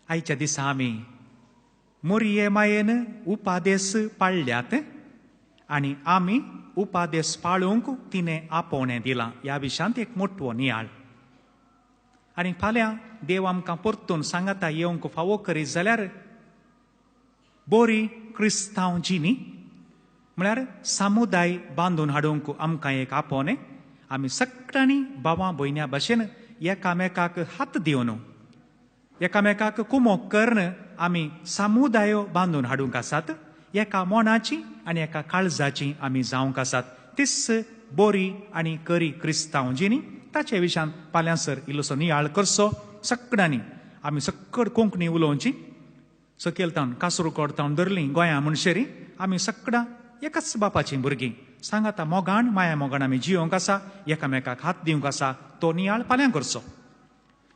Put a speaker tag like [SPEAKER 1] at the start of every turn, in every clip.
[SPEAKER 1] आयच्या दिसा आमी मोरये मायेन उपादेस पाळ्ळ्यात आनी आमी उपादेस पाळूंक तिणें आपोवणें दिलां ह्या विशयांत एक मोटवो नियाळ. आनी फाल्यां देव आमकां परतून सांगाता येवंक फावो करीत जाल्यार बोरी क्रिस्तांव जिणी म्हळ्यार समुदाय बांदून हाडूंक आमकां एक आपोवणें. आमी सगळ्यांनी भावां भयण्यां भशेन एकामेकाक हात दिवन एकामेकाक कुमोक करून आमी समुदायो बांदून हाडूंक आसात. एका मनाची आनी एका काळजाची आमी जावंक आसात. तीच बोरी आनी करी क्रिस्तांव जिणी. ताचे विशयान फाल्यां सर इल्लोसो नियाळ करचो सगळ्यांनी. आमी सक्कड कोंकणी उलोवची. सकयल तावन कासरगोड तावन धरली गोंया म्हणशेरी आमी सगळ्यां एकाच बापाचीं भुरगीं. सांगाता मोगान माया मोगान आमी जियोंक आसा, एकामेकाक हात दिवंक आसा. तो नियाळ फाल्यां करचो.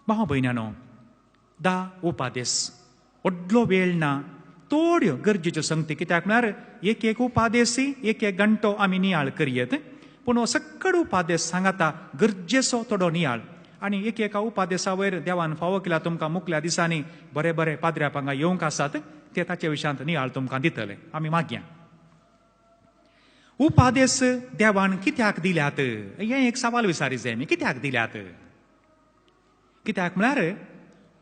[SPEAKER 1] भाव भयण्यानो, दा उपादेस व्हडलो वेळ ना, थोड्यो गरजेच्यो संगती. कित्याक म्हळ्यार एक एक उपादेसी एक एक घंटो आमी नियाळ करयेत, पूण हो सक्कड उपादेस सांगाता गरजेचो थोडो नियाळ. आनी एक एका उपादेसा वयर देवान फावो केल्या तुमकां मुखल्या दिसांनी बरे बरे पाद्र्या पांगा येवंक आसात, ते ताचे विशयांत नियाळ तुमकां दितले. आमी मागया. उपादेस देवान कित्याक दिल्यात हें एक सवाल विचारी जाय. आमी कित्याक दिल्यात? कित्याक म्हळ्यार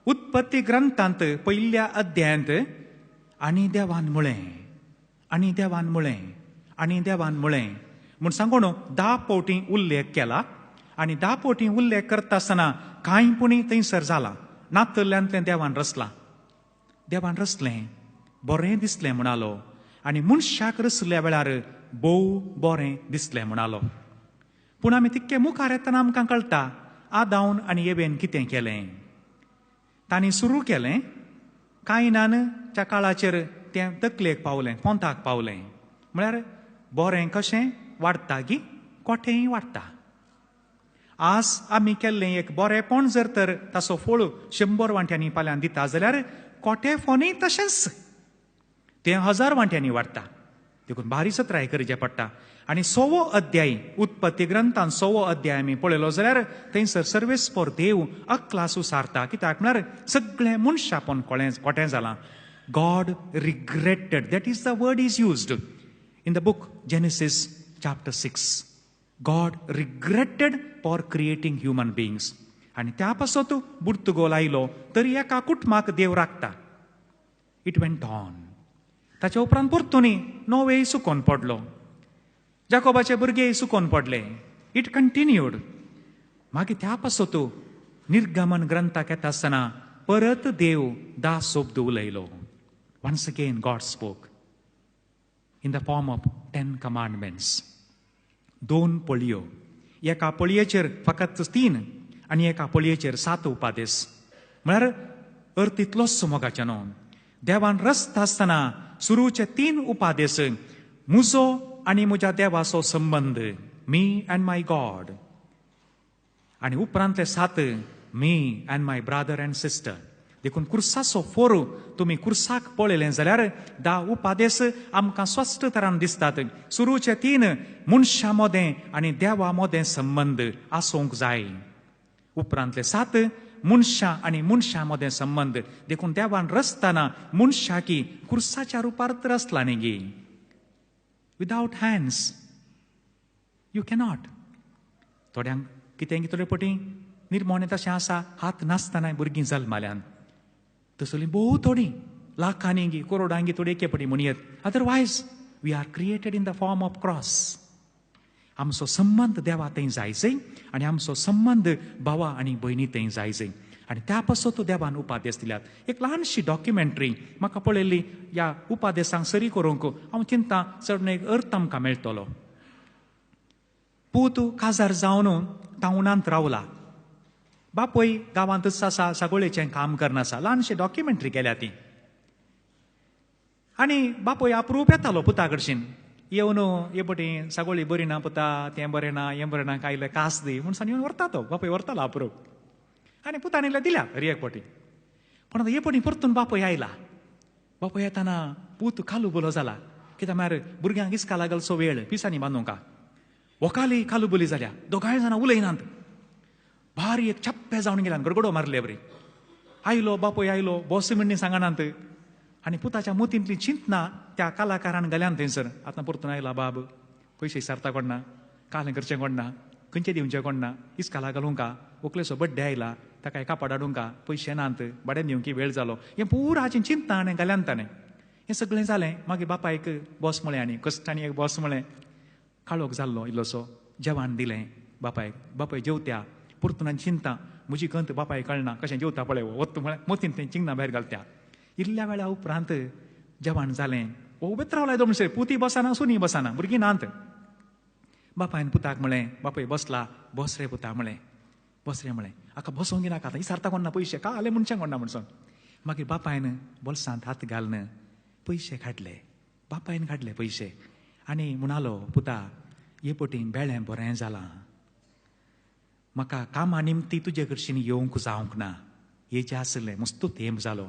[SPEAKER 1] उत्पत्ती ग्रंथांत पयल्या अध्यायांत आनी देवान म्हळें, आनी देवान म्हळें, आनी देवान म्हळें म्हूण सांगून 10 फावटी उल्लेख केला. आनी 10 फावटी उल्लेख करता आसतना कांय पुणी थंयसर जाला नातल्ल्यांतलें देवान रचलां. देवान रचलें, बरें दिसलें म्हणालो. आनी मनशाक रचल्या वेळार भोव बरें दिसलें म्हणालो. पूण आमी तितके मुखार येतना आमकां कळटा आदावन आनी एवेन कितें केलें. तांणी सुरू केलें, कायनाच्या काळाचेर तें तकलेक पावलें, पोंताक पावलें. म्हळ्यार बरें कशें वाडटा गी कोठेंय वाडटा. आज आमी केल्लें एक बरेंपण जर तर ताचो फळ 100 वांट्यांनी फाल्यां दिता जाल्यार कोठेफोनूय तशेंच तें 1000 वांट्यांनी वाडटा. देखून भारी सत्राय करचें पडटा. आनी 6वो अध्याय उत्पत्ती ग्रंथान 6वो अध्याय आमी पळयलो जाल्यार थंयसर सर्वेस्पोर देव अक्लास उसारता. कित्याक म्हळ्यार सगळें मनशापण कोटें जालां. God regretted, that is the word is used in the book Genesis chapter 6. God regretted for creating human beings. आनी त्या पासत बुर्तुगोल आयलो तरी एका कुटुंबाक देव राखता. It went on. ताच्या उपरांत परतून नोवेय सुकोन पडलो, जाकोबाचे भुरगेय सुकोन पडले. It continued. मागीर त्या पासत निर्गमन ग्रंथाक येता आसतना परत देव 10 शब्द उलयलो. Once again God spoke in the form of 10 commandments. 2 पळयो, एका पळयेचेर फकत 3 आनी एका पळयेचेर 7 उपादेस. म्हळ्यार अर्थ इतलोच मोगाचें न्हू. देवान रचता आसतना सुरूचे 3 उपादेस, म्हजो आनी म्हज्या देवाचो संबंद, मी अँड my God, आनी उपरांतले 7 me and my brother and sister. देखून कुर्साचो फोर तुमी कुर्साक पळयलें जाल्यार 10 उपादेस आमकां स्पश्ट तरान दिसतात. सुरूचे 3 मनशां मदें आनी देवा मदें संबंद आसूंक जाय, उपरांतले 7 मनशां आनी मनशां मदें संबंद. देखून देवान रचतना मनशाकी कुर्साच्या रुपार रचला न्ही गी. विदावट हँड्स you cannot. थोड्यांक कितें थोडे पटी निर्मोणें तशें आसा, हात नासतना भुरगीं जल्माल्यान तसली भोव थोडी लाखांनी गी करोडांगी थोडी एके पटी म्हणयेत. Otherwise we are created in the form of cross. आमचो संबंद देवा थंय जाय जय आनी आमचो संबंद भावा आनी भयणी थंय जाय जय. आनी त्या पासत देवान उपादेस दिल्यात. एक ल्हानशी डॉक्युमेंट्री म्हाका पळयल्ली ह्या उपादेसांक सरी करूंक हांव चिंता चड एक अर्थ आमकां मेळटलो. पूत काजार जावन टावनांत रावला, बापूय गांवांतच आसा, सगळेचें काम करनासा. ल्हानशी डॉक्युमेंट्री केल्या ती. आनी बापूय अप्रूप येतालो पुता कडशीन येवन, हे पटी सगळी बरी ना पुता, तें बरें ना, हें बरें ना, कायले कास दी म्हूण सांग येवन व्हरता तो बापूय, व्हरतालो अप्रूप. आनी पुतान इल्ले दिल्या हरी एक पटी. पूण आतां हे पटी परतून बापूय आयला. बापूय येताना पूत कालुबुलो जाला. कित्याक म्हळ्यार भुरग्यांक इस्का लागलसो वेळ पिसांनी बांदूंका. वकाली कालुबुली जाल्या, दोगांय जाणां उलयनात, भारी एक छप्पे जावन गेल्यान, गडगडो मारले बरी. आयलो बापूय आयलो बॉस म्हणणी सांगनात आनी पुताच्या मोतींतली चिंतना त्या कलाकारान घाल्यान थंयसर. आतां परतून आयला बाब, पयशे विचारता कोण ना, कालें करचें कोण ना, खंयचें दिवचें कोण ना, इस्काला घालूंक का, व्हंकलेचो बड्डे आयला ताका कापड हाडूंक का, पयशे नात, भाड्यान दिवंक वेळ जालो, हें पुरा हाचें चिंतना हाणें घाल्यान ताणें. हें सगळें जालें. मागीर बापायक बॉस म्हळें आनी कश्टांनी एक बॉस म्हळें, काळोख जाल्लो इल्लोसो, जेवण दिलें बापायक. बापाय जेवत्या परतून आनी चिंता म्हजी गंत बापाय कळना कशें जेवता पळय वत म्हळें मोतीन तें चिंतना भायर घालत्या. इल्ल्या वेळा उपरांत जेवण जालें, उबेत रावला येदो म्हणसर पुती बसना सुनी बसना, भुरगीं नात. बापायन पुताक म्हळें, बापूय बसला, बस रे पुता म्हळें, बस रे म्हळें, आका बसोंक नाका आतां विचारता कोण ना पयशे का आले म्हणचें कोण ना म्हणसोन. मागीर बापायन बोल्सांत हात घालून पयशे काडले, बापायन काडले पयशे आनी म्हणालो, पुता हे पटी बेळें बरें जालां, म्हाका कामा निमती तुजे कडशीन येवंक जावंक ना, हेजें आसलें मस्तू तेंप जालो,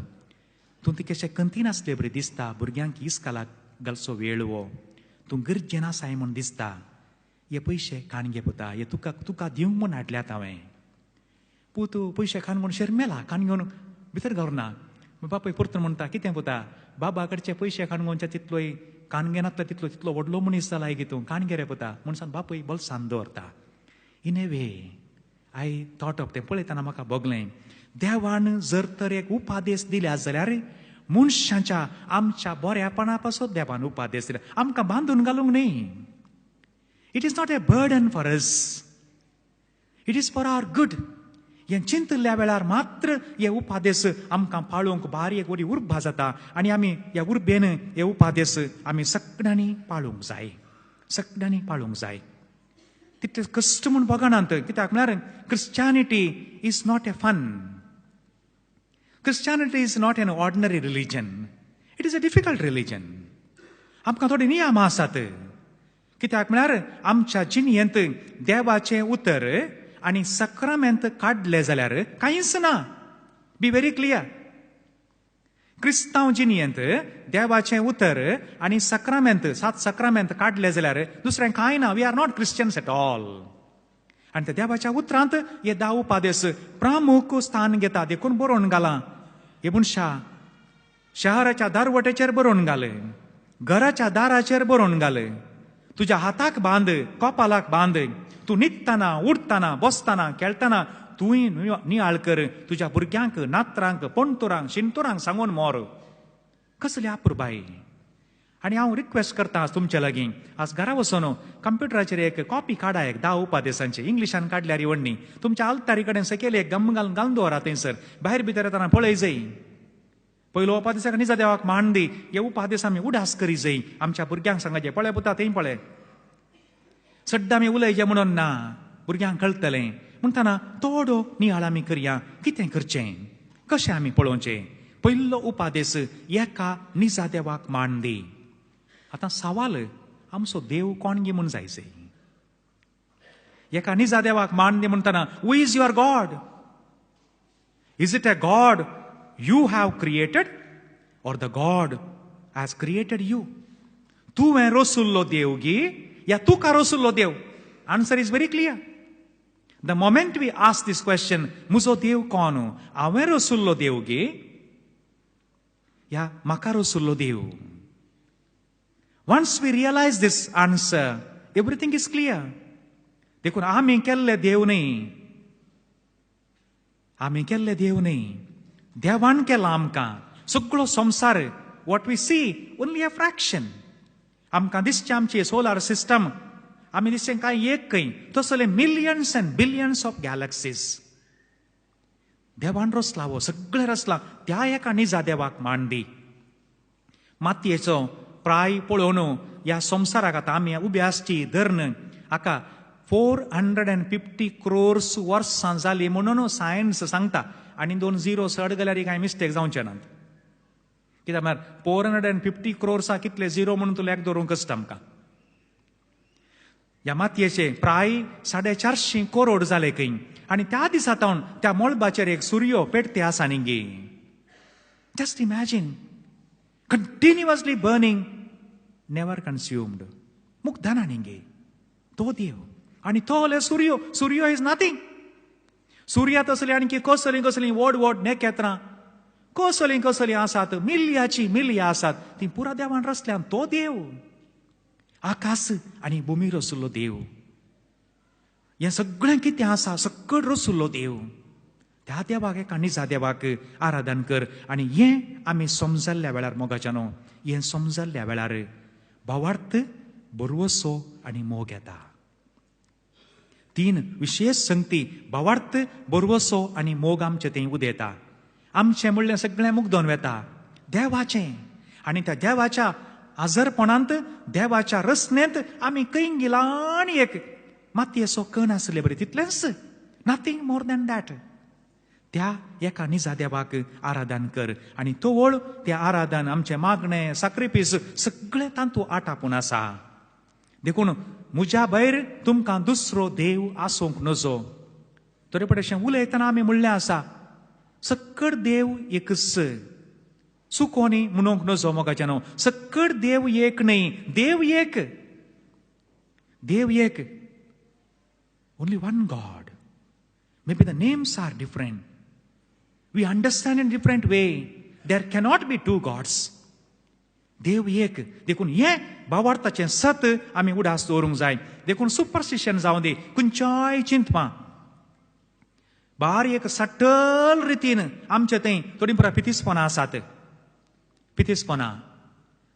[SPEAKER 1] तूं तिकेशें कंतीन आसले बरें दिसता, भुरग्यांक इस्कालाक घालचो वेळ हो, तूं गरजेन आसाय म्हूण दिसता, हे पयशे काण घे पुता, हे तुका तुका दिवंक म्हूण हाडल्यात हांवें. पूत पयशे खाण म्हूण शेरमेला, खाण घेवन भितर घालना. बापूय परतून म्हणटा, कितें पुता, बाबा कडचे पयशे खाण घेवच्या तितलोय कान घेनातलो तितलो तितलो व्हडलो मनीस जाला गे तूं, कान घे रे पुता म्हणून बापूय बोल्सान दवरता. In a way I thought of तें पळयतना म्हाका भोगलें, देवान जर तर एक उपादेश दिल्या जाल्यार मनशाच्या आमच्या बऱ्यापणा पासत देवान उपादेश दिल्या, आमकां बांदून घालूंक न्हय. It is not a burden for us, it is for our good. हें चिंतल्या वेळार मात्र हे उपादेश आमकां पाळोवंक बारी एक बरी उर्बा जाता आनी आमी ह्या उर्बेन हे उपादेश आमी सगळ्यांनी पाळूंक जाय, सगळ्यांनी पाळूंक जाय. तितले कश्ट म्हूण भोगनात, कित्याक म्हळ्यार Christianity is not a fun, Christianity is not an ordinary religion, it is a difficult religion. आमकां थोडे नियम आसात, कित्याक म्हळ्यार आमच्या जिणेंत देवाचें उतर आनी सक्रामेंत काडलें जाल्यार कांयच ना. बी व्हेरी क्लियर, क्रिस्तांव जिणेंत देवाचें उतर आनी सक्रामेंत, सात सक्रामेंत काडलें जाल्यार दुसरें कांय ना. We are not Christians at all. आनी त्या देवाच्या उतरांत हे 10 उपादेश प्रमुख स्थान घेता, देखून बरोवन घालां. हे मनशा शहराच्या दारवटेचेर बरोवन घाले, घराच्या दाराचेर बरोवन घाले, तुज्या हाताक बांद, कपालाक बांद, तूं न्हिदतना, उठतना, बसतना, खेळटना तूंय नियाळ कर, तुज्या भुरग्यांक, नातरांक, पणतुरांक, शिंतुरांक सांगून मोर. कसली अपुरबाय. आनी हांव रिक्वेस्ट करता आज तुमचे लागीं, आज घरा वचून कंप्युटराचेर एक कॉपी काडा, एक 10 उपादेशांची इंग्लिशान काडल्यार व्हडनी, तुमच्या आल्तारी कडेन सकयल एक गम घालून घालून दवरा थंयसर, भायर भितर येतना पळय जाय. पयलो उपादेशाक निजा देवाक मान दी, हे उपादेश आमी उडास करी जाय. आमच्या भुरग्यांक सांगाचें, पळय पुता थंय पळय, सड्डा आमी उलयचें म्हणून ना, भुरग्यांक कळटलें. म्हणटना थोडो नियाळ आमी करया, कितें करचें, कशें आमी पळोवचें. पयलो उपादेश एका निजा देवाक मान दी. आतां सवाल आमचो देव कोण गी म्हूण जायचे. एका निजा देवाक मान दी म्हणटना who is your God? Is it a God you have created or the God has created you? तुवें रसुल्लो देव गी या तुका रसुल्लो देव? Answer is very clear. The moment we ask this question, म्हजो देव कोण, हांवें रसुल्लो देव गी या म्हाका रसुल्लो देव? Once we realize this answer, everything is clear. देखून आमी केल्ले देव न्हय, आमी केल्ले देव न्हय, देवान केला आमकां. सगळो संवसार, what we see only a fraction. आमकां दिसचें आमचें सोलार सिस्टम, आमी दिसचें कांय एक खंय, तसले millions and billions of galaxies. देवान रचला हो सगळें रचलां, त्या एका निजा देवाक मान दी. मातयेचो प्राय पळोवन ह्या संवसाराक आतां आमी उबे आसची धरण हाका 450 क्रोर्स वर्सां जालीं म्हणून सायन्स सांगता. आनी 2 झिरो चड गेल्यार कांय मिस्टेक जावचे नात, कित्याक म्हळ्यार 450 क्रोर्सा कितले झिरो म्हणून तूं लेख दवरूंक कश्ट आमकां. ह्या मातयेचे प्राय 450 करोड जाले खंय, आनी त्या दिसा तावन त्या मळबाचेर एक सुर्यो पेटते आसा न्ही गे. Just imagine, continuously burning, never consumed. मुग्धाना न्ही गे तो देव. आनी तो सुर्यो, सुर्यो is nothing. सुर्या तसली आणखी कसली कसली व्हड व्हड नखेत्रां कसलीं कसलीं आसात, मिलयाची मिलया आसात, ती पुरा देवान रचल्यान. तो देव आकाश आनी भूमी रसुल्लो देव, हें सगळें कितें आसा सगळें रसुल्लो देव. त्या देवाक एका निजा देवाक आराधन कर. आनी हें आमी समजल्ल्या वेळार मोगाच्यानो, हें समजल्ल्या वेळार भावार्थ, भरवसो आनी मोग येता. तीन विशेष संगती, भावार्थ, भरवसो आनी मोग आमचें थंय उदेता. आमचें म्हणलें सगळें मुगदोन वेता देवाचें, आनी त्या देवाच्या आजरपणांत, देवाच्या रचनेंत आमी खंय ल्हान एक मातयेचो कण आसले बरें, तितलेंच, नथींग मोर दॅन that. त्या एका निजा देवाक आराधन कर आनी तवळ तें आराधन, आमचें मागणें, साक्रिफीस सगळें तातूंत आटापून आसा. देखून म्हज्या भायर तुमकां दुसरो देव आसूंक नजो. तरी पण अशें उलयतना आमी म्हणलें आसा, सक्कड देव एकच, चुकोनी म्हणूंक नजो मोगाच्यानो. सक्कड देव एक न्हय, देव एक, देव एक. Only one God. Maybe the names are different, we understand in different way. There cannot be two gods. देव एक. देखून हें भावार्थाचें सत आमी उडास दवरूंक जाय. देखून सुपरस्टिशन जावं दी, खंयच्याय चिंतपा बारीक सटल रितीन आमचे थंय थोडीं पुरा पितीसपणां आसात. पितीसपणां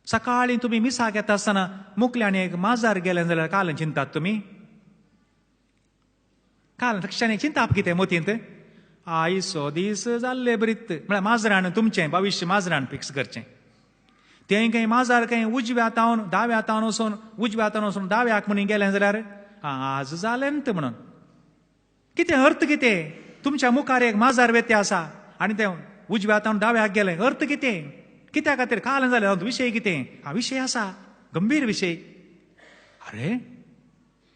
[SPEAKER 1] सकाळीं तुमी मिसाक येता आसतना मुकल्यान एक माजार गेलें जाल्यार काल चिंतात तुमी, काल तक्षांनी चिंताप कितें मतींत, आयचो दीस जाल्ले बरीत म्हळ्यार माजरान तुमचें भविश्य माजरान फिक्स करचें. तें खंय माजार खंय उजव्या तावन दाव्या तावन वचून, उजव्या तावन वचून दाव्याक म्हणून गेलें जाल्यार आज जालें म्हणून कितें अर्थ कितें? तुमच्या मुखार एक माजार वेते आसा आनी तें उजव्या तावन दाव्याक गेलें, अर्थ कितें? कित्या खातीर काल जालें? विशय कितें? हा विशय आसा, गंभीर विशय. अरे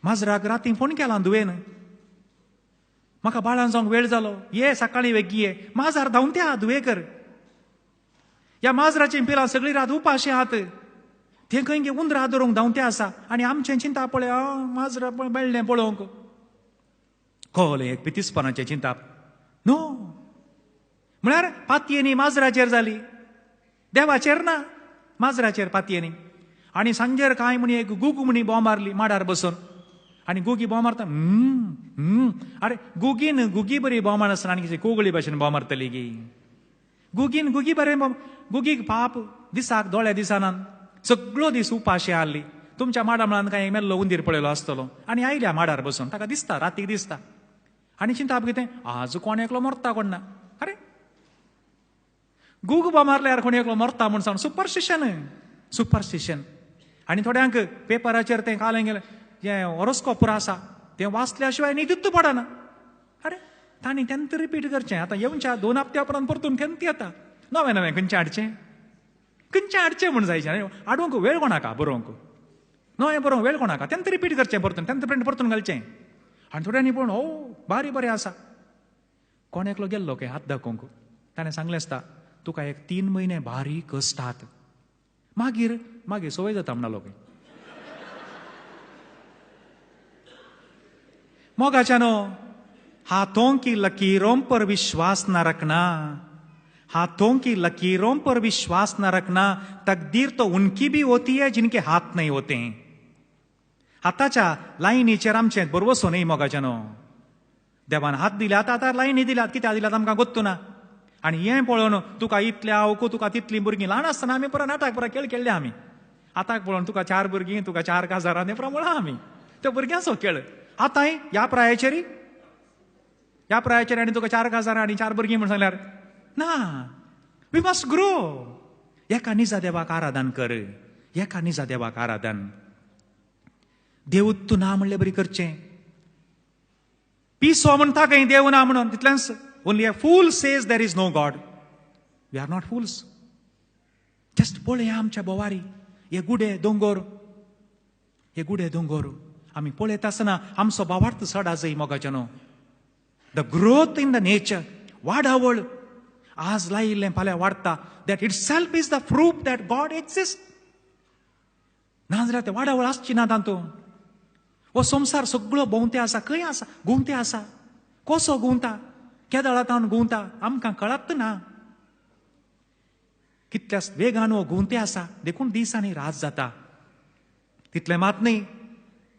[SPEAKER 1] माजराक राती फोन केला धुवेन, म्हाका बाळान जावंक वेळ जालो, ये सकाळीं वेगीं ये. माजार धांवत्या धुवेकर. ह्या माजराची पिलां सगळी रात उपाशी आहात, तें खंय गे उंदरा धरूंक धांवते आसा आनी आमचें चिंता पळय माजरा मेळ्ळें पळोवंक. कळ्ळें एक पितीसपणाचें चिंताप न्हू, म्हळ्यार पातयेनी माजराचेर जाली, देवाचेर ना, माजराचेर पातयेनी. आनी सांजेर कांय म्हणी एक गुगू म्हणी बोंब मारली माडार बसून, आनी गुगी बोंब मारता. अरे गुगीन गुगी बरी बोंब मारनासतना आनी कितें कोगळी भाशेन बोंब मारतली गी? गुगीन गुगी बरें बोंब, गुगीक पाप दिसाक दोळे दिसनात, सगळो दीस उपाशी आहली. तुमच्या माडा मळान कांय मेल्लो उंदीर पळयलो आसतलो आनी आयल्या माडार बसून, ताका दिसता, रातीक दिसता आनी चिंताप कितें, आज कोण एकलो मरता कोण ना. अरे गुग बोंब मारल्यार कोण एकलो मरता म्हूण सांग, सुपरस्टिशन, सुपरस्टिशन. आनी थोड्यांक पेपराचेर तें कालें गेलें जें हॉरोस्कोप पुरो आसा तें वाचल्या शिवाय न्हिदूच पडना. अरे तांणी तेन्ना रिपीट करचें, आतां येवच्या 2 हप्त्या उपरांत परतून तेन्ना येता नवें नवें, खंयचें हाडचें, खंयचें हाडचें म्हूण जायचें, हाडूंक वेळ कोणाका, बरोवंक नवें बरोवंक वेळ कोणाका, तेन्ना रिपीट करचें परतून, तेन्ना प्रिंट परतून घालचें. आनी थोड्यांनी पळोवन हो बारी बरें आसा. कोण एकलो गेल्लो काय हात दाखोवंक, ताणें सांगलें आसता तुका एक 3 म्हयने बारीक कश्टात, मागीर मागीर संवय जाता म्हणालो खंय. मोगाच्यानो, हाथों की लकीरों पर विश्वास न रखना, हाथों की लकीरों पर विश्वास न रखना, तकदीर तो उनकी भी होती है जिनके हाथ नहीं होते हैं. हाताच्या लायनीचेर आमचें बरवसो न्हय मोगाच्यानो. देवान हात दिल्यात, आतां लायनी दिल्यात, कित्याक दिल्यात आमकां गोत्तू ना. आनी हें पळोवन तुका इतल्या आवको तुका तितलीं भुरगीं, ल्हान आसतना आमी पुरा नाटक पुरा खेळ खेळ्ळे आमी. आतां पळोवन तुका 4 भुरगीं, तुका 4 काजारां, तें पुरा म्हळां आमी, त्यो भुरग्यांचो खेळ. आतांय ह्या प्रायाचेर, ह्या प्रायाचेर आनी तुका 4 काजारां आनी 4 भुरगीं म्हूण सांगल्यार ना. We must grow. एका निजा देवाक आराधन कर, एका निजा देवाक आराधन. देव तूं ना म्हणलें बरी करचें. पिसो म्हणटा खंय देव ना म्हणून, तितलेंच. Only a fool says there is no God. We are not fools. Just पळया आमच्या बोवारी हे गुडे दोंगोर, हे गुडे दोंगोर आमी पळयता आसतना आमचो भावार्थ चड आजय मोगाच्यानो. The growth in the nature, वाडावळ आज लायिल्लें फाल्यां वाडटा. That itself is the proof that God exist. नाजाल्यार ते वाडावळ आसची ना तातूंत. हो संवसार सगळो भोंवते आसा, खंय आसा, घुंवते आसा, कसो घुंवता, केदळा तावन घुंवता आमकां कळत ना. कितल्या वेगान हो घुंवते आसा, देखून दीस आनी रात जाता. तितलें मात न्ही,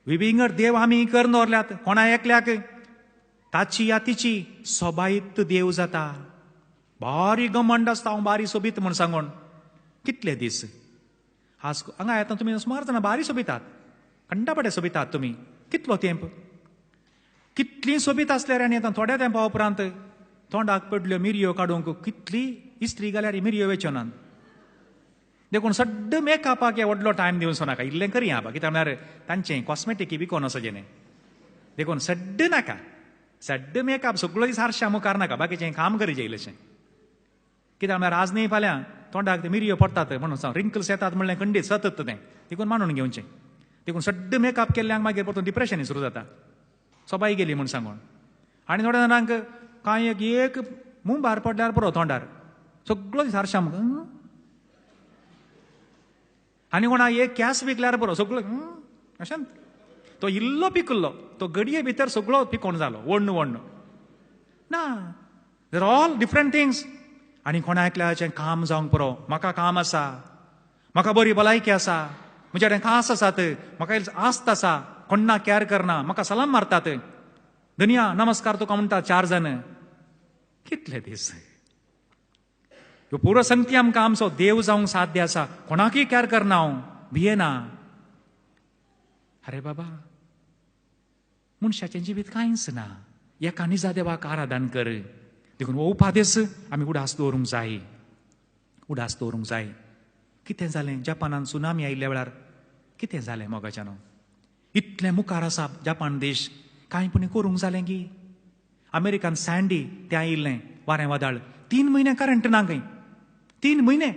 [SPEAKER 1] विविंगड देव आमी करून दवरल्यात. कोणा एकल्याक ताची या तिची सोबायत देव जाता, बारी घमंड आसता, हांव बारी सोबीत म्हूण सांगून. कितले दीस आज हांगा येता तुमी सुमार जाणां बारी सोबितात, कंडापटे सोबितात तुमी. कितलो तेंप कितली सोबीत आसल्यार आनी आतां थोड्या तेंपा उपरांत तोंडाक पडल्यो मिरयो काडूंक कितली इस्त्री घाल्यार मिरयो वेच्यो नात. देखून सड्ड मेकअपाक व्हडलो टायम दिवचो नाका, इल्लें करया आबा, कित्याक म्हळ्यार तांचें कॉस्मेटीक विकोन वचचें न्ही. देखून सड्ड नाका, सड्ड मेकअप सगळो दीस आरशा मुखार नाका, बाकीचें काम करीजे इल्लेशें. कित्याक म्हळ्यार आज न्ही फाल्यां तोंडाक ते मिरयो पडटात म्हणून सांग, रिंकल्स येतात म्हणलें खंडीत सतत तें, देखून मानून घेवचें. देखून सड्ड मेकअप केल्ल्यांक मागीर परतून डिप्रेशन सुरू जाता, सोबाय गेली म्हूण सांगून. आनी थोड्या जाणांक कांय एक मुंबार पडल्यार पुरो तोंडार सगळो दीस आरशा मुखार. आनी कोणा एक कॅस विकल्यार पुरो सगळो अशें, तो इल्लो पिकल्लो तो गडये भितर सगळो पिकोण जालो वण्ण वण्ण ना. There all different things. आनी कोणा एकल्याचें काम जावंक पुरो, म्हाका काम आसा, म्हाका बरी भलायकी आसा, म्हज्या कडेन कास आसात, म्हाका आस्त आसा, कोण्णा कॅर करना, म्हाका सलाम मारतात, धनया नमस्कार तुका म्हणटा चार जाण. कितले दीस ह्यो पुरो संगती आमकां आमचो देव जावंक साध्य आसा, कोणाकय कॅर करना, हांव भियेना. अरे बाबा, मनशाचें जिवीत कांयच ना. एका निजा देवाक आराधन कर. देखून हो उपादेस आमी उडास दवरूंक जाय, उडास दवरूंक जाय. कितें जालें जपानान सुनामी आयिल्ल्या वेळार? कितें जालें मोगाच्यान? इतलें मुखार आसा जपान देश, कांय पूण करूंक जालें की? अमेरिकन सँडी तें आयिल्लें वारें वादळ, 3 म्हयने करंट ना खंय, 3 म्हयने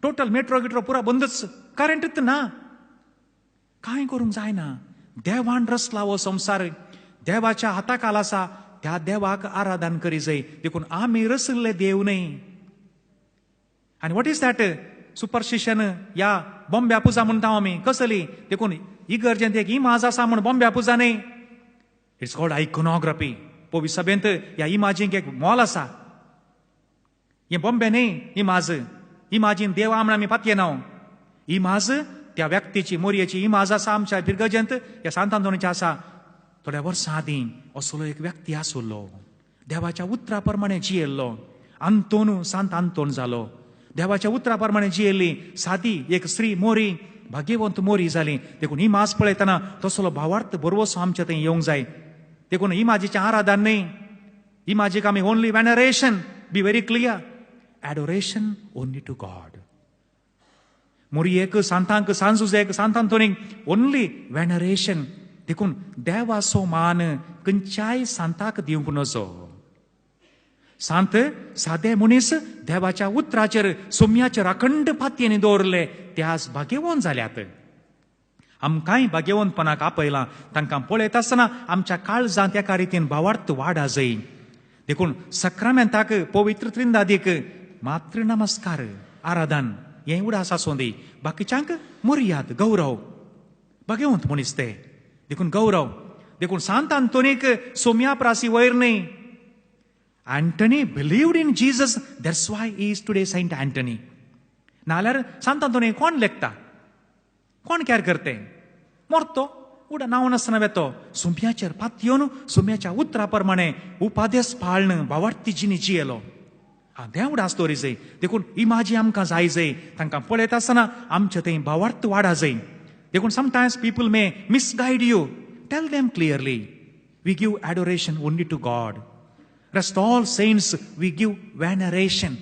[SPEAKER 1] टोटल मेट्रो गिट्रो पुरा बंदच, करंटच ना. कांय करूंक जायना. देवान रचला हो संवसार, देवाच्या हाताखाल आसा, त्या देवाक आराधन करी जाय. देखून आमी रचिल्ले देव न्हय. आनी what is that superstition या बॉम्ब्या पुजा म्हणटा आमी, कसली? देखून इगर्जेंत एक इमाज आसा म्हूण बॉम्ब्या पुजा न्हय. It's called iconography. पवित्र सभेंत ह्या इमाजींक एक मोल आसा. हें बॉम्बे न्हय इमाज, इमाजीन देवा म्हण आमी पातयेना. इमाज त्या व्यक्तीची मोरयेची इमाज आसा आमच्या फिरगजेंत, ह्या सांत आंतोनीची आसा. थोड्या वर्सां आदीं असलो एक व्यक्ती आसलो, देवाच्या उतरा प्रमाणे जियेल्लो, आंतोन सांत आंतोन जालो. देवाच्या उतरा प्रमाणे जियेल्ली सादी एक स्त्री मोरी, भाग्यवंत मोरी जाली. देखून ही मास पळयतना तसलो भावार्थ बरवसो आमच्या थंय येवंक जाय. देखून इमाजीचें आराधन न्हय, इमाजीक आमी only veneration, be very clear, adoration only to God. मोरयेक, सांतांक, सांजुजेक, सांत आंतोनीक ओनली वेनरेशन. देखून देवाचो मान खंयच्याय सांताक दिवंक नजो. सांत सादे मनीस देवाच्या उतराचेर सोम्याचेर अखंड पातयेनी दवरले, ते आज भाग्यवंत जाल्यात. आमकांय भाग्यवंतपणाक आपयलां. तांकां पळयत आसतना आमच्या काळजांत एका रितीन भावार्थ वाड आजय. देखून सक्रामेंताक, पवित्र त्रिंदादीक मात्र नमस्कार, आराधन हें उडास आसूं दी, बाकीच्यांक मर्याद, गौरव. भाग्यवंत मनीस ते, देखून गौरव. देखून सांत आंतोनीक सोम्या प्रासी वयर न्हय. Anthony believed in Jesus, that's why he is today Saint Anthony. नाल्यार सांत आंतोनी कोण लेखता, कोण कॅर करते? मरतो उडा नांव नासतना वेतो. सुम्याचेर पातयेवन सुम्याच्या उतरा प्रमाणे उपादेस पाळण भावार्थी जिणी जियेलो. हां, तें उडास दवरी जाय. देखून इमाजी आमकां जाय जाय. तांकां पळयत आसतना आमचे थंय भावार्थ वाडा जाय. देखून sometimes people may misguide you, tell them clearly, we give adoration only to God. Rest all saints we give veneration.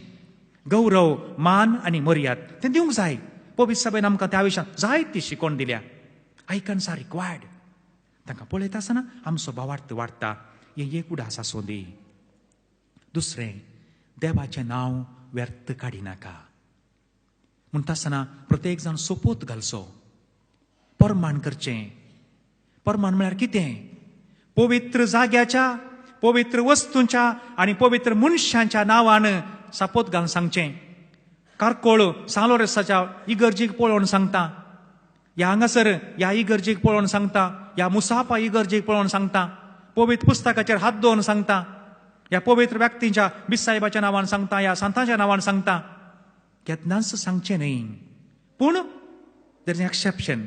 [SPEAKER 1] गौरव, मान आनी मर्याद तें दिवंक जाय. पवित्र सभेन आमकां त्या विशयांत जायती शिकवण दिल्या. Icons are required. तांकां पळयता आसतना आमचो भावार्थ वाडटा. हें एक उडास आसूं दी. दुसरें, देवाचें नांव व्यर्थ काडिनाका. म्हणटा आसतना प्रत्येक जाण सोपोत घालचो, प्रमाण करचें. प्रमाण म्हळ्यार कितें? पवित्र जाग्याच्या, पवित्र वस्तूंच्या आनी पवित्र मनशांच्या नांवान सापोत घालून सांगचें. कारकोळ सालोरेसाच्या इगर्जीक पळोवन सांगता, ह्या हांगासर ह्या इगर्जीक पळोवन सांगता, ह्या मुसाफा इगर्जीक पळोवन सांगता, पवित्र पुस्तकाचेर हात दवरून सांगता, ह्या पवित्र व्यक्तींच्या बिसाहेबाच्या नांवान सांगता, ह्या सांतांच्या नांवान सांगता. केन्नाच सांगचें न्हय. पूण there is exception.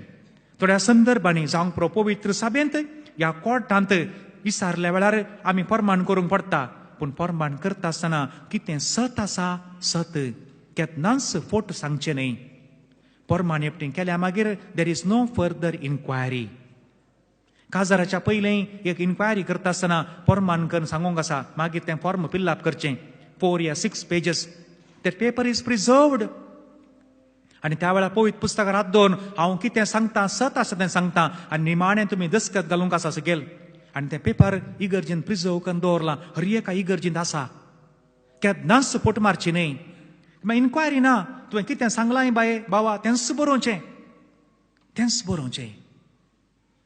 [SPEAKER 1] थोड्या संदर्भांनी जावंक पुरो पवित्र सभेंत ह्या कोर्टांत विचारल्या वेळार आमी प्रमाण करूंक पडटा. पूण प्रमाण करता आसतना कितें सत आसा सत, केन्नाच फोट सांगचें न्हय. प्रमाण एकटें केल्या मागीर there is no further inquiry. काजाराच्या पयलें एक इन्क्वायरी करता आसतना प्रमाण करून सांगूंक आसा, मागीर तें फॉर्म फिलअप करचें, 4 या 6 pages, that paper is preserved. आनी त्या वेळार पवित्र पुस्तकार हात दवरून हांव कितें सांगता सत आसा तें सांगता आनी निमाणें तुमी दस्खत घालूंक आसा सकयल. आनी तें पेपर इगर्जीन प्रिजर्व करून दवरलां, हर एका इगर्जींत आसा. केन्नाच फोट मारची न्हय. मागीर इन्क्वायरी ना, तुवें कितें सांगलां बाये बाबा तेंच बरोवचें, तेंच बरोवचें.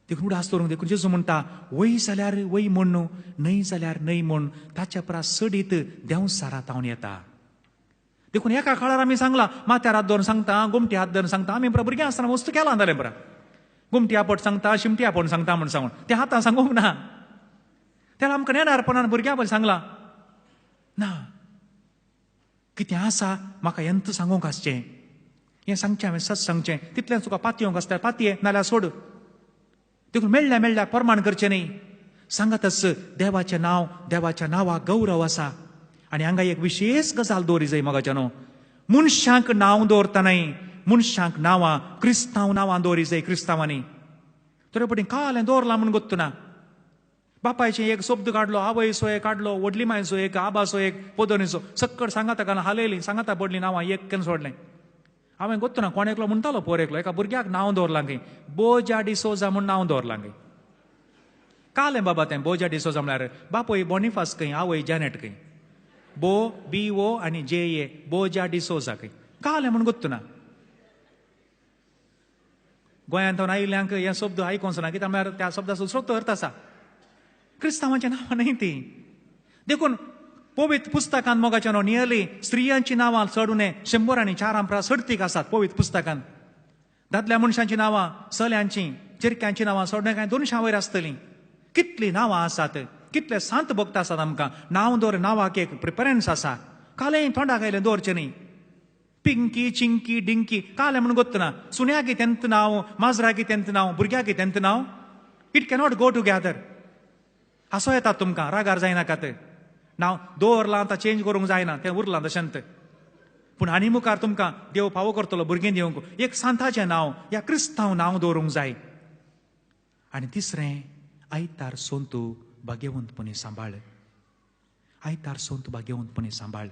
[SPEAKER 1] देखून उडास दवरूंक. देखून जेजू म्हणटा वय जाल्यार वय म्हूण, न्हय जाल्यार न्हय म्हूण, ताच्या परस चडीत देंवचारा तावन येता. देखून एका काळार आमी सांगलां माथ्यार हात दवरून सांगता, गोमटी हात दवरून सांगता. आमी बरा भुरगीं आसतना वस्तू केलां जालें बरा, गोमटी आपट सांगता, शिमटी आपोवन सांगता म्हूण सांगून तें हातां सांगूंक ना. तेन्ना आमकां नेणारपणान भुरग्यां पळय सांगलां ना, कितें आसा म्हाका हेंच सांगूंक आसचें, हें सांगचें हांवें सत सांगचें, तितलेंच तुका पातयेवंक आसल्यार पातये, नाल्यार सोड. देखून मेळ्ळ्या मेळ्ळ्या प्रमाण करचें न्हय. सांगातच देवाचें नांव, देवाच्या नांवाक गौरव आसा. आनी हांगा एक विशेश गजाल दवरी जाय मोगाच्या न्हू, मनशांक नांव दवरता न्हय, मनशांक नांवां क्रिस्तांव नांवां दवरी जाय क्रिस्तांवांनी. थोडे पटी कालें दवरलां म्हूण गोत्तू ना. बापायचें एक शब्द काडलो, आवयचो एक काडलो, व्हडली मायचो एक, आबाचो एक, पोदोनीचो, सक्कड सांगाता घालून हालयलीं, सांगाता पडलीं नांवां एक केन्ना सोडलें. हांवें गोत्तू ना कोण एकलो म्हणटालो पोर एकलो, एका भुरग्याक नांव दवरलां खंय, बोजा डिसोजा म्हूण नांव दवरलां खंय. कालें बाबा तें बोजा डिसोजा म्हळ्यार बापूय बोनिफास खंय, आवय जॅनेट खंय, बो बी ओ आनी जे ए, बोजा डिसोजा खंय. कालें म्हूण गोत्तू ना. गोंयांत आयिल्ल्यांक हे शब्द आयकोंक ना, कित्याक म्हळ्यार त्या शब्दाचो दुसरो अर्थ आसा. क्रिस्तांवाचें नांवां न्हय ती. देखून पवित्र पुस्तकान मोगाच्या न्हू नियरली स्त्रियांची नांवां चड उणें 100 आनी 4 परस चडतीक आसात पवित्र पुस्तकान. दादल्या मनशांची नांवां, चल्यांची, चिरक्यांची नांवां चड उणें कांय 200 वयर आसतलीं. कितलीं नांवां आसात, कितले सांत भक्त आसात आमकां. नांव दवर, नांवाक एक प्रिफरन्स आसा. कालें तोंडाक आयलें दवरचें न्हय. पिंकी चिंकी डिंकी कालें म्हूण गोत्त ना. सुण्याक तेंत नांव, माजराक तेंत नांव, भुरग्याक तेंत नांव, it cannot go together. हांसो येता तुमकां, रागार जायनाकात. नांव दवरलां आतां चेंज करूंक जायना, तें उरलां तशेंच. पूण आनी मुखार तुमकां देव फावो करतलो भुरगीं दिवंक एक सांताचें नांव या क्रिस्तांव नांव दवरूंक जाय. आनी तिसरें, आयतार सोंतू भाग्यवंतपणी सांबाळ, आयतार सोंतू भाग्यवंतपणी सांबाळ.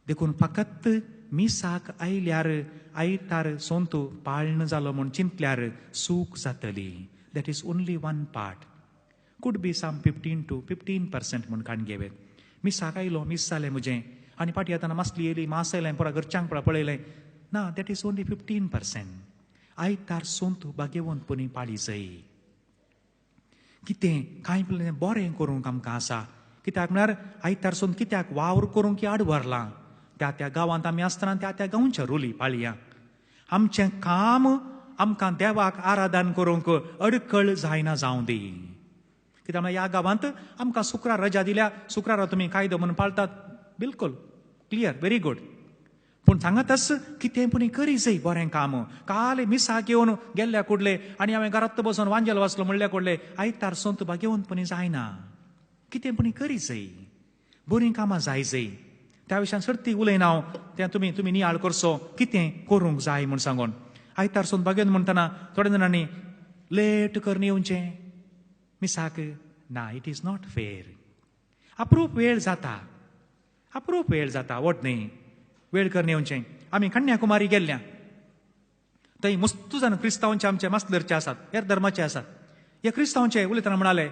[SPEAKER 1] देखून फकत मिसाक आयल्यार आयतार सोंतू पाळण जालो म्हूण चिंतल्यार सूख जातली. That is only one part. Could be some 15 to 15% म्हूण काडून घेवेत. मिसाक आयलो, मीस जालें म्हजें आनी फाटीं येतना मासली येयली, मास आयलें, पुरा घरच्यांक पुरा पळयलें ना, that is only 15%. आयतार सोंतू भाग्यवंतपणी पाळी जाय. कितें कांय बरें करूंक आमकां आसा. कित्याक म्हळ्यार आयतार सोंत कित्याक वावर करूंक आड व्हरलां. त्या त्या गांवांत आमी आसतना त्या त्या गांवच्या रुली पाळया. आमचें काम आमकां देवाक आराधन करूंक अडकळ जायना जावं दी. कित्याक म्हळ्यार ह्या गांवांत आमकां शुक्रार रजा दिल्या, शुक्रारा तुमी कायदो म्हणून पाळतात, बिलकुल क्लियर, व्हेरी गूड. पूण सांगातच कितें पूण करी जाय बरें काम. काल मिसाक येवन गेल्ल्या कुडले आनी हांवें घरांत बसून वांजेल वाचलो म्हणल्या कुडले, आयतार सोंत भाग्यवंतपणी जायना. कितें पूण करी जाय, बरीं कामां जाय जाय. त्या विशयान सर्ती उलयना हांव, तें तुमी तुमी नियाळ करचो कितें करूंक जाय म्हूण सांगून. आयतार सोंत भाग्यवंत म्हणटना थोड्या जाणांनी लेट करून येवचें मिसाक ना, it is not fair. अप्रूप वेळ जाता, अप्रूप वेळ जाता, वट न्हय वेळ करून येवचें. आमी कन्याकुमारी गेल्ल्या, थंय मस्तू जाण क्रिस्तांवचे आमचे मासलरचे आसात, हेर धर्माचे आसात. हे क्रिस्तांवचे उलयतना म्हणाले,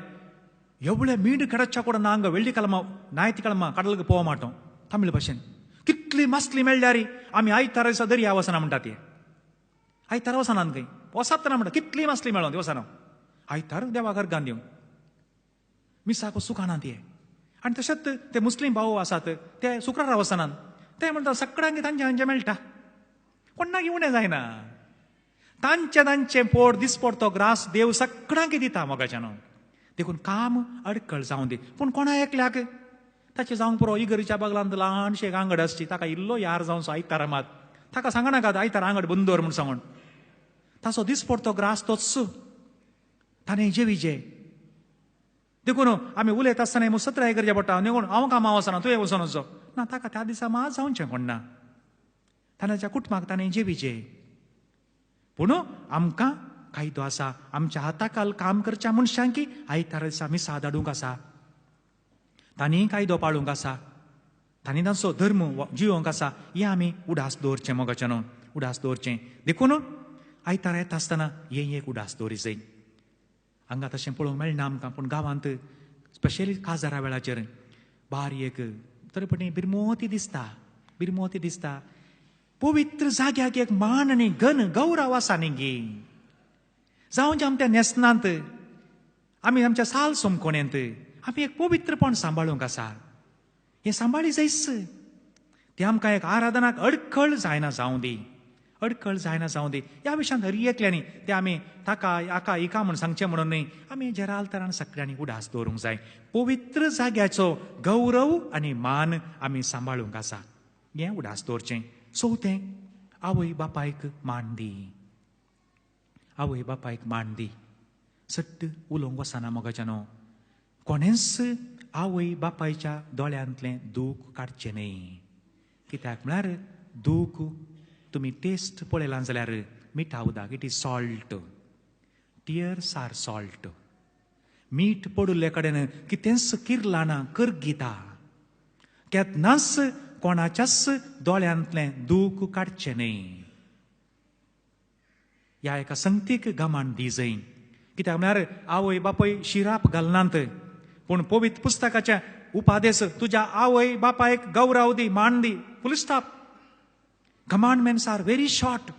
[SPEAKER 1] एवढे मीठ किडच्या கூட நாங்க வெள்ளிக்கிழமை ஞாயிற்றுக்கிழமை கடலுக்கு போக மாட்டோம் தமிழ் भाशेन. कितली मासली मेळ्ळ्यार आमी आयतारा दिसा दर्या वचना म्हणटा ती. आयतारा वचनात खंय, वचत ना म्हणटा, कितली मासली मेळोन वचना, आयतार देवाक अर्गान दिवंक मिसाक सुखाना ते. आनी तशेंच ते मुस्लीम भाव आसात ते शुक्रारा वचनात, ते म्हणटा सगळ्यांक तांचे हांचे मेळटा, कोणाक उणें जायना. तांचे तांचें पोट दिसपडतो ग्रास देव सगळ्यांक दिता मोगाच्यान. देखून काम अडकळ जावं दी, पूण कोणा एकल्याक ताचें जावंक पुरो. इगर्जेच्या बगलांत ल्हानशें एक आंगड आसची, ताका इल्लो यार जावचो आयतारा मात. ताका सांगनाकात आयतारा आंगड बंद दवर म्हूण सांगून. ताचो दिसपडतो ग्रास तोच, ताणें जेविजे. देखून आमी उलयता आसतना मुसत्राय करचें पडटा. देखून हांव कामां वचना, तुवें वचून वचो ना. ताका त्या दिसा मात जावचें कोण ना, ताच्या कुटुंबाक ताणें जेविजे. पूण आमकां कायदो आसा, आमच्या हाताखाल काम करच्या मनशांकी आयतारा दिसा मिसा धाडूंक आसा, तांणी कायदो पाळूंक आसा, तांणी तांचो धर्म जिवोवंक आसा. हें आमी उडास दवरचें मोगाचें न्हू, उडास दवरचें. देखून आयतारा येता आसतना हें एक उडास दवरी जाय. हांगा तशें पळोवंक मेळना आमकां, पूण गांवांत स्पेशली काजारा वेळाचेर बारीक तरी पटी बिरमोती दिसता, बिरमोती दिसता. पवित्र जाग्याक एक मान आनी गन गौरव आसा न्ही गी. जावं जे आमच्या न्हेसणांत, आमी आमच्या साल सोमकोणेंत आमी एक पवित्रपण सांबाळूंक आसा. हें सांबाळी जायच. तें आमकां एक आराधनाक अडखळ जायना जावं दी, अडखळ जायना जावं दी. ह्या विशयांत हर एकल्यांनी तें आमी ताका हाका हिका म्हूण सांगचें म्हणून न्हय, आमी जेराल तरान सगळ्यांनी उडास दवरूंक जाय. पवित्र जाग्याचो गौरव आनी मान आमी सांबाळूंक आसा, हें उडास दवरचें. चवथें, आवय बापायक मान दी, आवय बापायक मान दी. सट्ट उलोवंक वचना मोगाच्या न्हू, कोणेंच आवय बापायच्या दोळ्यांतलें दूख काडचें न्हय. कित्याक म्हळ्यार दूख तुमी टेस्ट पळयलां जाल्यार मिठा उदक, it is salt, tears are salt. मीठ पडिल्ले कडेन कितेंच किरलाना करगिता. केन्नाच कोणाच्याच दोळ्यांतलें दूख काडचें न्हय. ह्या एका संगतीक गमान दी जाय. कित्याक म्हळ्यार आवय बापूय शिराप घालनात, पूण पवित्र पुस्तकाचे उपादेश तुज्या आवय बापायक गौरव दी, मान दी, full stop. Commandments are very short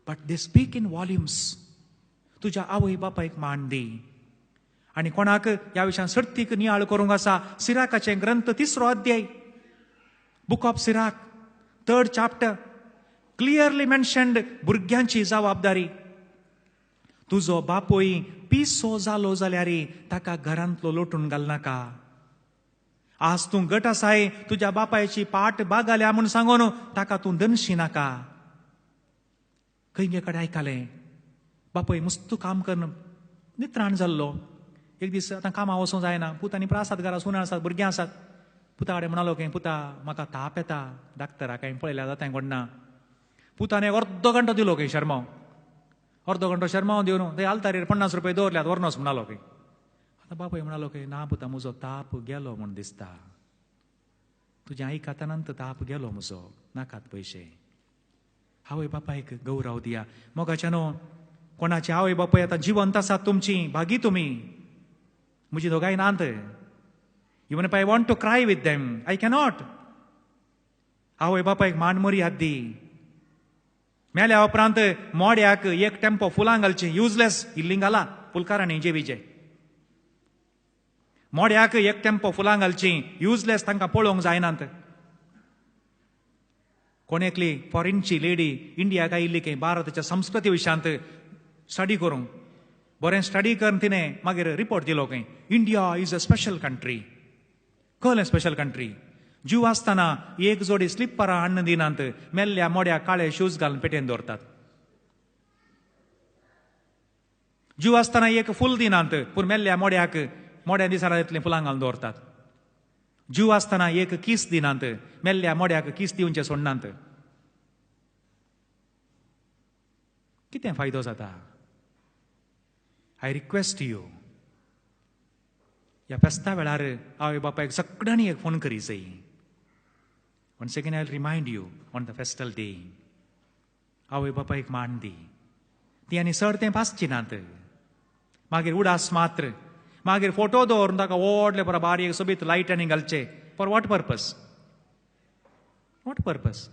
[SPEAKER 1] but they speak in volumes. तुज्या आवय बापायक मान दी. आनी कोणाक ह्या विशयान सर्तीक नियाळ करूंक आसा, सिराकाचें ग्रंथ 3 अध्याय, book of Sirach, 3rd chapter, clearly mentioned भुरग्यांची जबाबदारी. तुजो बापूय पिसो जालो जाल्यार ताका घरांतलो लोटून घालनाका. आज तूं गट आसाय, तुज्या बापायची पाट बागाल्या म्हूण सांगून ताका तूं दनशी नाका. खंय कडेन आयकलें, बापूय मस्त काम करून नित्राण जाल्लो. एक दीस आतां कामां वचूंक जायना, पूत आनी प्रासाद घरा सुना आसात, भुरगीं आसात. पुता कडेन म्हणालो की पुता म्हाका ताप येता, डाक्टरा कांय पळयल्यार जाता कोण ना. पुतान एक अर्दो घंटो दिलो की शर्माव, अर्दो घंटो शर्माव दिवन ते आल्तारीर 50 रुपये दवरल्यात व्हरनोच म्हणालो की. आतां बापूय म्हणालो की ना पुता, म्हजो ताप गेलो म्हूण दिसता, तुज्या आयकतानंत ताप गेलो म्हजो, नाकात पयशे. आवय बापायक गौरव दिया. मोगाच्या न्हू, कोणाचे आवय बापूय आतां जिवंत आसात तुमची, भागी तुमी, म्हजी दोगांय नात. Even if I want to cry with them I cannot. आवय बापायक मान मर्याद दी. मेल्या उपरांत मोड्याक एक टेम्पो फुलां घालची, युजलेस इल्लीं घाला फुलकारांनी जेवीचे. मोड्याक एक टेम्पो फुलां घालची, युजलेस, तांकां पळोवंक जायनात. कोण एकली फॉरेनची लेडी इंडियाक आयिल्ली की भारताच्या संस्कृती विशयांत स्टडी करूंक, बरें स्टडी करून तिणें मागीर रिपोर्ट दिलो की India is a special country. कळ्ळें स्पेशल कंट्री? जीव आसतना एक जोडी स्लिपरां हाडून दिनात, मेल्ल्या मोड्या काळे शूज घालून पेटेन दवरतात. जीव आसतना एक फूल दिनात, पूण मेल्ल्या मोड्याक मोड्या दिसांनी येतलीं फुलां घालून दवरतात. जीव आसतना एक कीस दिनात, मेल्ल्या मोड्याक कीस दिवचें सोडनात. कितें फायदो जाता? I request you, ह्या फेस्ता वेळार आवय बापायक सगळ्यांनी एक फोन करी जाय. Once again I remind you on the festal day, आवय बापायक मान दी. ती आनी सर तें पासची नात. मागीर उडास मात्र, मागीर फोटो दवरून ताका व्हडले बरो बारीक सोबीत लायट आनी घालचे. For what purpose? What purpose?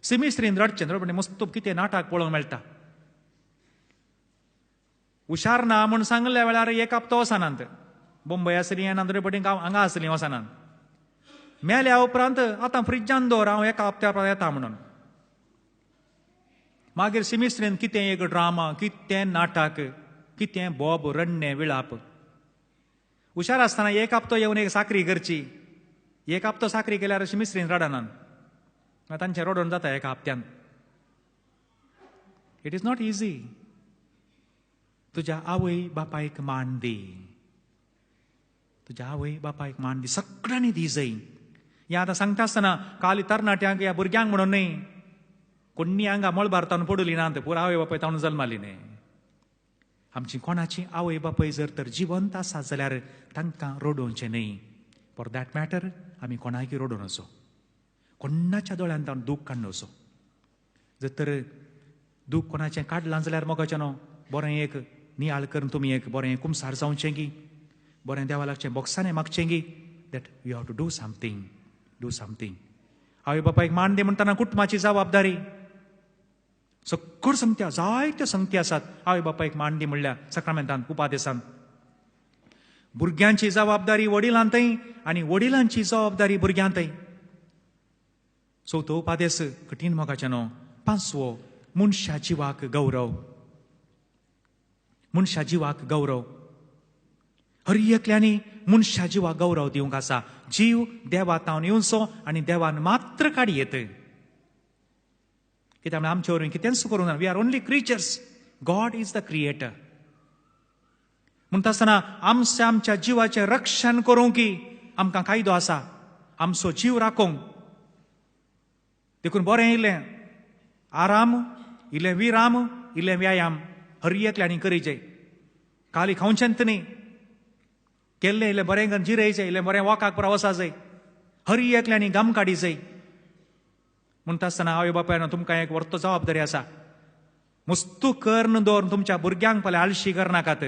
[SPEAKER 1] सिमिस्त्रीन रडचें रडपणी मस्त कितें नाटक पळोवंक मेळटा. हुशार ना म्हूण सांगल्या वेळार एक हप्तो वचनात, बोंबय आसली आनी आंद्रे गांव हांगा आसली वचनात. मेल्या उपरांत आतां फ्रिजान दवर, हांव एका हप्त्या उपरांत येता म्हणून. मागीर सिमिस्त्रीन कितें एक ड्रामा, कितें नाटक, कितें बोब, रडणें, विळाप. हुशार आसतना एक हप्तो येवन एक साकरी करची, एक हप्तो साकरी केल्यार अशी मिसरीन रडनात, तांचें रडोवन जाता एका हप्त्यान. It is not easy. तुज्या आवय बापायक मान दी, तुज्या आवय बापायक मान दी, सगळ्यांनी दी जाय. हें आतां सांगता आसतना काल तरणाट्यांक ह्या भुरग्यांक म्हणून न्हय, कोण्णी हांगा मळबार तावन पडुली ना, पुरा आवय बापाय तावन जल्माली न्हय. आमची कोणाची आवय बापाय जर तर जिवंत आसा जाल्यार तांकां रडोवचें न्हय. फॉर that matter आमी कोणाकय रडोवन वचो, कोणाच्या दोळ्यान तावन दूख काडून वचो. जर तर दूख कोणाचें काडलां जाल्यार मोगाचें न्हू बरें एक नियाळ करून तुमी एक बरें कुमसार जावचें गी, बरें देवा लागचें बोक्सांनी मागचें गी, that you have to do something, do something. आवय बापायक मान दी म्हणटना कुटुंबाची जबाबदारी, सगळ्यो संगती, जायत्यो संगती आसात. आवय बापायक मान दी म्हणल्यार साक्रामेंतान उपादेसान भुरग्यांची जबाबदारी वडिलांतय आनी वडिलांची जबाबदारी भुरग्यांतय. चवथो उपादेस कठीण मोगाचें न्हू. पांचवो, मनशा जिवाक गौरव, मनशा जिवाक गौरव. हर एकल्यांनी मनशा जिवाक गौरव दिवंक आसा. जीव देवा तावन येवचो आनी देवान मात्र काडयेत. कित्याक म्हळ्यार आमचे वरवीं कितेंच करूंक ना. We are only creatures, God is the creator. म्हणटा आसतना आमच्या आमच्या जिवाचें रक्षण करूंक की आमकां कायदो आसा, आमचो जीव राखूंक. देखून बरें इल्लें आराम, इल्लें विराम, इल्लें व्यायाम हर एकल्यांनी करीचे. काली खावचेंत न्ही, केल्लें इल्लें बरें करून जिरयचें, इल्लें बरें वॉकाक पुरा वचा जाय, हर एकल्यांनी गाम काडी जाय. म्हणटा आसतना आवय बापायन तुमकां एक व्हडलो जबाबदारी आसा. मुस्तू कर्ण दवरून तुमच्या भुरग्यांक पळय आळशी करनाकात.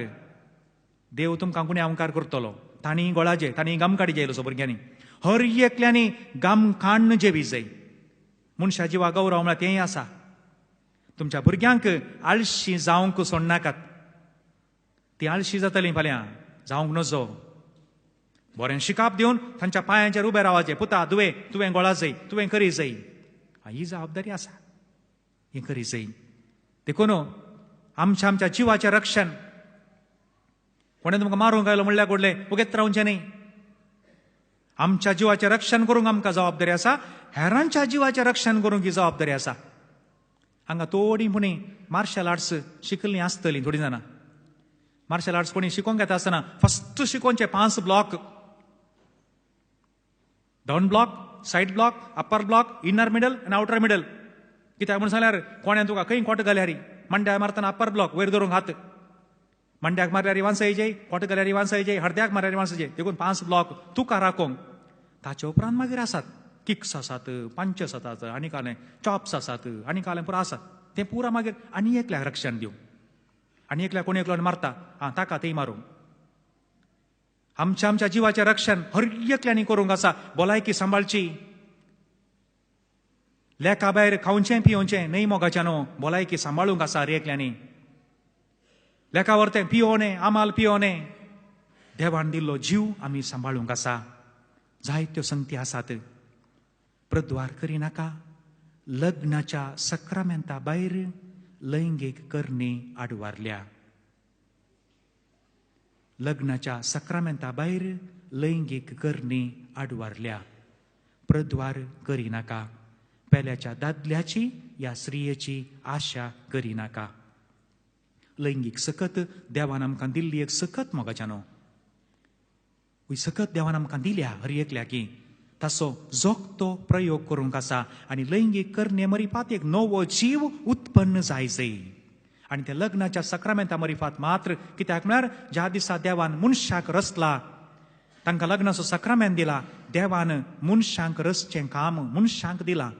[SPEAKER 1] देव तुमकां गुन्यांवकार करतलो. तांणी गोळाचे, तांणी गाम काडी जाय इल्लोसो भुरग्यांनी. हर एकल्यांनी गाम काण्ण जेवी जाय. मनशा जिवा गौरव म्हळ्यार तेंय आसा. तुमच्या भुरग्यांक आळशी जावंक सोडनाकात. ती आळशी जातली फाल्यां, जावंक नजो. बरें शिकाप दिवन तांच्या पांयांचेर उबें रावाचें. पुता दुवे तुवें गोळा जाय, तुवें करी जाय, ही जबाबदारी आसा, ही करी जाय. देखून आमच्या आमच्या जिवाचें रक्षण. कोणें तुमकां मारूंक आयलो म्हणल्यार घडलें उगेत रावचें न्हय. आमच्या जिवाचें रक्षण करूंक आमकां जबाबदारी आसा, हेरांच्या जिवाचें रक्षण करूंक ही जबाबदारी आसा. हांगा थोडीं पुणी मार्शल आर्ट्स शिकल्लीं आसतलीं थोडीं जाणां. मार्शल आर्ट्स कोणी शिकोवंक येता आसतना फस्ट शिकोवचें 5 block, down block, side block, upper block, inner middle आनी आउटर मिडल. कित्याक म्हणून सांगल्यार कोणें तुका खंय खोट घाल्यार, मांड्याक मारतना अप्पर ब्लॉक वयर धरूंक हात, मांड्याक मारल्यार वांसायचे, खोट घाल्यार वांसायचे, हरद्याक मारल्यार वांसायचे. देखून 5 ब्लॉक तुका राखोवंक. ताचे उपरांत मागीर आसात किक्स आसात, पंचस आसात, आनी कालें चॉप्स आसात, आनी कालें पुरा आसात. तें पुरा मागीर आनी एकल्याक रक्षण दिवं, आनी एकल्याक कोणी एकलो मारता आं ताका तें मारूंक. आमच्या आमच्या जिवाचें रक्षण हर एकल्यांनी करूंक आसा. भलायकी सांबाळची, लेखा भायर खावचें पियोवचें न्हय मोगाचें न्हू, भलायकी सांबाळूंक आसा हर एकल्यांनी. लेखा वरतें पियोवणें, आमाल पियोवणें. देवान दिल्लो जीव आमी सांबाळूंक आसा. जायत्यो संगती आसात. प्रद्वार करिनाका. लग्नाच्या सक्रामेंता भायर लैंगीक करणी आडवारल्या. लग्नाच्या सक्रामेंता भायर लैंगीक करणी आडवारल्या. प्रद्वार करिनाका. पेल्याच्या दादल्याची या स्त्रियेची आशा करिनाका. लैंगीक सकत देवान आमकां दिल्ली एक सकत मोगाच्यानो, ही सकत देवान आमकां दिल्या हर एकल्याकी. ताचो जोगतो प्रयोग करूंक आसा आनी लैंगीक करणे मरिफात एक नवो जीव उत्पन्न जाय जाय. आनी त्या लग्नाच्या सक्रामेंता मरिफात मात्र. कित्याक म्हळ्यार ज्या दिसा देवान मनशाक रचला, तांकां लग्नाचो सक्रामेंत दिला, देवान मनशांक रचचें काम मनशांक दिलां.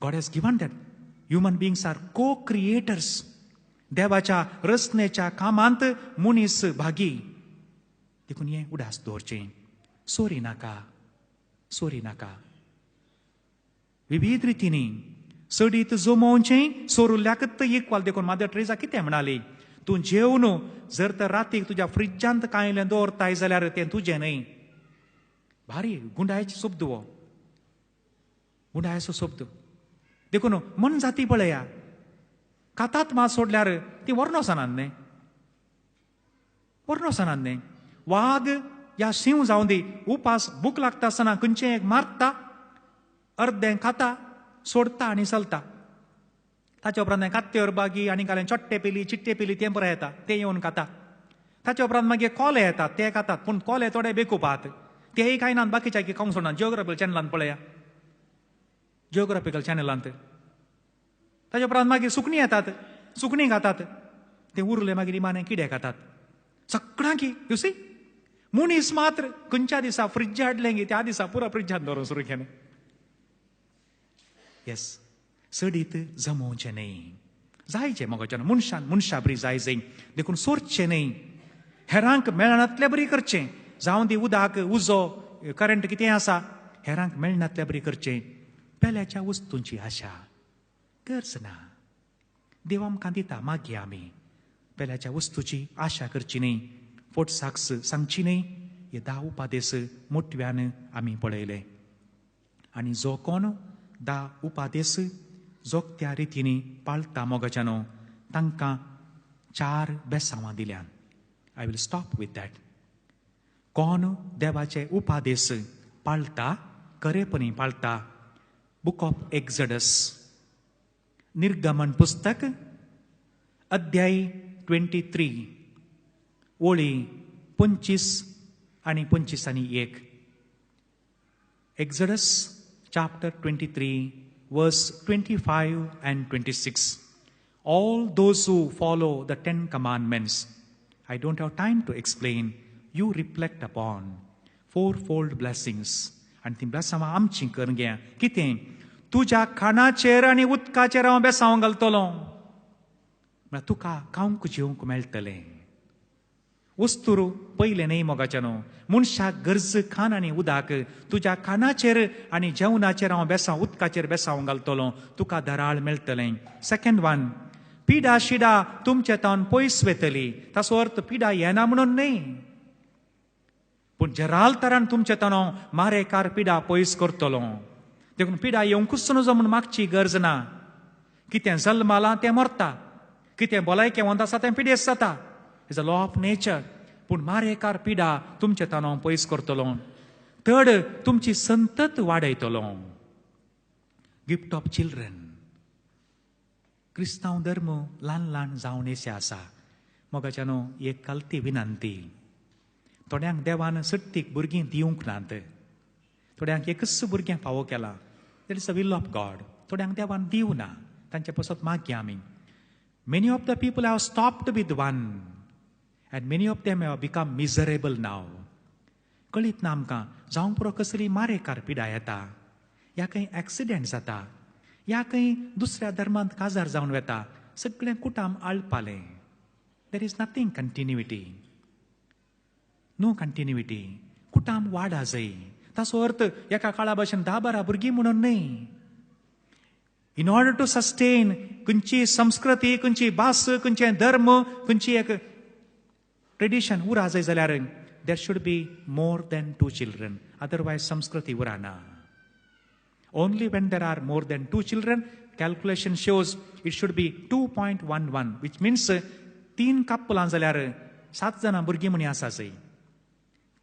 [SPEAKER 1] God has given that. Human beings are co-creators. देवाच्या रचनेच्या कामांत मनीस भागी. देखून हें उडास दवरचें. सोरी नाका, सोरी नाका. विविध रितींनी सडीत जमोवचें सोरुल्याकच इक्वल. देखून मादर ट्रेजा कितें म्हणाली, तूं जेवन जर तर रातीक तुज्या फ्रिजांत कांयलें दवरताय जाल्यार तें तुजें न्हय. भारी गुंडायचो शब्द हो, गुंडायचो शब्द. देखून मन जाती पळया, कातात मात सोडल्यार ती व्हरून वचनात न्हय, व्हरून वचनात न्हय. वाग या शींव जावं दी, उपास भूक लागता आसतना खंयचें एक मारता, अर्दें खाता, सोडता आनी चलता. ताच्या उपरांत कात्तेर बागी आनी घालें चोट्टे पिली चिट्टे पिली तें बरें येता, तें येवन खाता. ताच्या उपरांत मागीर कोले येतात, ते खातात. पूण कोले थोडे बेकुपात, तेय खायनात, बाकीच्या खावंक सोडनात. जियोग्राफिकल चॅनलांत पळया, जियोग्राफिकल चॅनलांत. ताच्या उपरांत मागीर सुकणीं येतात, सुकणीं खातात, ते उरले मागीर इमाने किडे खातात सगळ्यांकी. You see, मनीस मात्र खंयच्या दिसा फ्रिज हाडलें की त्या दिसा पुरो फ्रिजान दवरून सुरू केलें. येस, सडीत जमोवचें न्हय, जायचें मगोच्यान मनशान मनशा बरी जाय जाय, देखून सोरचें न्हय, हेरांक मेळनातले बरी करचें. जावं दी उदक, उजो, करंट कितें आसा, हेरांक मेळनातले बरी करचें. पेल्याच्या वस्तूंची आशा गरज ना, देव आमकां दिता, मागीर आमी पेल्याच्या वस्तूची आशा करची न्हय, फोटसाक्स सांगची न्हय. हे 10 उपादेस मोटव्यान आमी पळयले. आनी जो कोण 10 उपादेस जोगत्या रितींनी पाळता मोगाच्यानो, तांकां 4 बेसांवां दिल्यान. I will stop with that. कोण देवाचे उपादेस पाळता, खरेपणी पाळता, बुक ऑफ एक्झडस, निर्गमन पुस्तक, अध्याय 23, ओळी 25 आनी 25 आनी 1. Exodus chapter 23 verse 25 and 26. All those who follow the 10 commandments, I don't have time to explain, you reflect upon fourfold blessings. आनी ती ब्लेसांवां आमचीं करून घेया. कितें? तुज्या खाणाचेर आनी उदकाचेर हांव बेसांव घालतलो, म्हळ्यार तुका खावंक जेवंक मेळटलें. वस्तूर पयलें न्हय मोगाच्यानो, मनशाक गरज खाण आनी उदक. तुज्या खाणाचेर आनी जेवणाचेर हांव बेसांव, उदकाचेर बेसांव घालतलो, तुका दराळ मेळटलें. सेकंड वन, पिडा शिडा तुमचे तावन पयस वेतली. ताचो अर्थ पिडा येना म्हणून न्हय, पूण जराल तरान तुमचे तानो मारेकार पिडा पयस करतलो. देखून पिडा येवंकूच नजो म्हूण मागची गरज ना. कितें जल्मालां तें मरता, कितें भलायकें वंद आसा तें पिडेस्त जाता, is a law of nature. पूण मारेकार पिडा तुमचे तानो पयस करतलो. थर्ड, तुमची संतत वाडयतलो, गिफ्ट ऑफ चिल्ड्रन. क्रिस्तांव धर्म ल्हान ल्हान जावन अशें आसा मोगाच्यानो. एक कालती विनंती, थोड्यांक देवान सट्टीक भुरगीं दिवंक नात, थोड्यांक एकच भुरगें फावो केलां, that is a will of God. थोड्यांक देवान दिवना, तांचे पासत मागया आमी. Many of the people have stopped with one and many of them have become miserable now. कळीत ना आमकां, जावंक पुरो कसली मारेकार पिडा येता, या खंय एक्सिडेंट जाता, या खंय दुसऱ्या धर्मांत काजार जावन वता, सगळें कुटाम आळपालें. There is nothing continuity, no continuity. कुटाम वाडा जाय. ताचो अर्थ एका काळा भशेन 10-12 भुरगीं म्हणून न्हय. इन ऑर्डर टू सस्टेन खंयची संस्कृती, खंयची भास, खंयचें धर्म, खंयची एक ट्रेडिशन उरा जाय जाल्यार there should be more than 2 children, otherwise संस्कृती उराना. Only when there are more than 2 children, calculation shows it should be 2.11, which means 3 कपलां जाल्यार 7 जाणां भुरगीं म्हणी आसा जाय.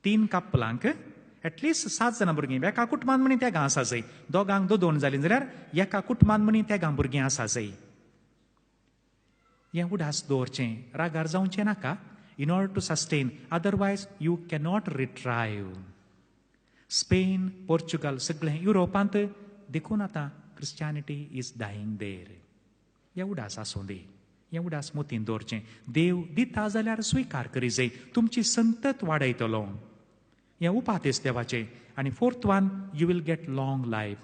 [SPEAKER 1] 3 कपलांक एटलिस्ट 7 जाणां भुरगीं, एका कुटुंबान म्हणी तेगां आसा जाय. दोगांक 2 जालीं जाल्यार एका कुटुंबान म्हणी तेगां भुरगीं आसा जाय. हें उडास दवरचें, रागार जावचें नाका. In order to sustain, otherwise you cannot retrieve. Spain, Portugal, सगळें युरोपांत देखून आतां क्रिस्टियानिटी is dying there. हें उडास आसूं दी, हें उडास मोतीन दवरचें. देव दिता जाल्यार स्विकार करी जाय, तुमची संतत वाडयतलो. हें उपादेस देवाचें. आनी fourth one, you will get long life.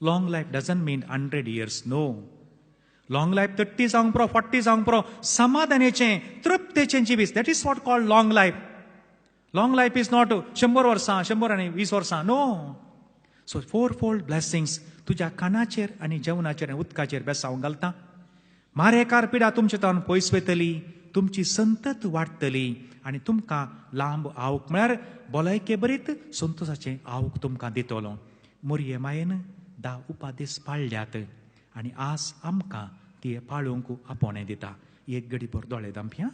[SPEAKER 1] Long life doesn't mean 100 years, no. Long life 30 जावंक पुरो, 40 जावंक पुरो, समाधानेचें, तृप्तेचें जिवीत, that is what called long life. Long life is not 100 वर्सां, 120 वर्सां, no. So four fold blessings तुज्या खाणाचेर आनी जेवणाचेर आनी उदकाचेर बेसांव घालता. मारेकार पिडा तुमचे तावन पयस वयतली, तुमची संतत वाडटली आनी तुमकां लांब आवक म्हळ्यार भलायके बरीत संतोशाचें आवक तुमकां दितलो. मोरये मायेन 10 उपादेस पाळ्ळ्यात आनी आज आमकां ती पाळूंक आपोवणें दिता. एक गडीभर दोळे दामपया.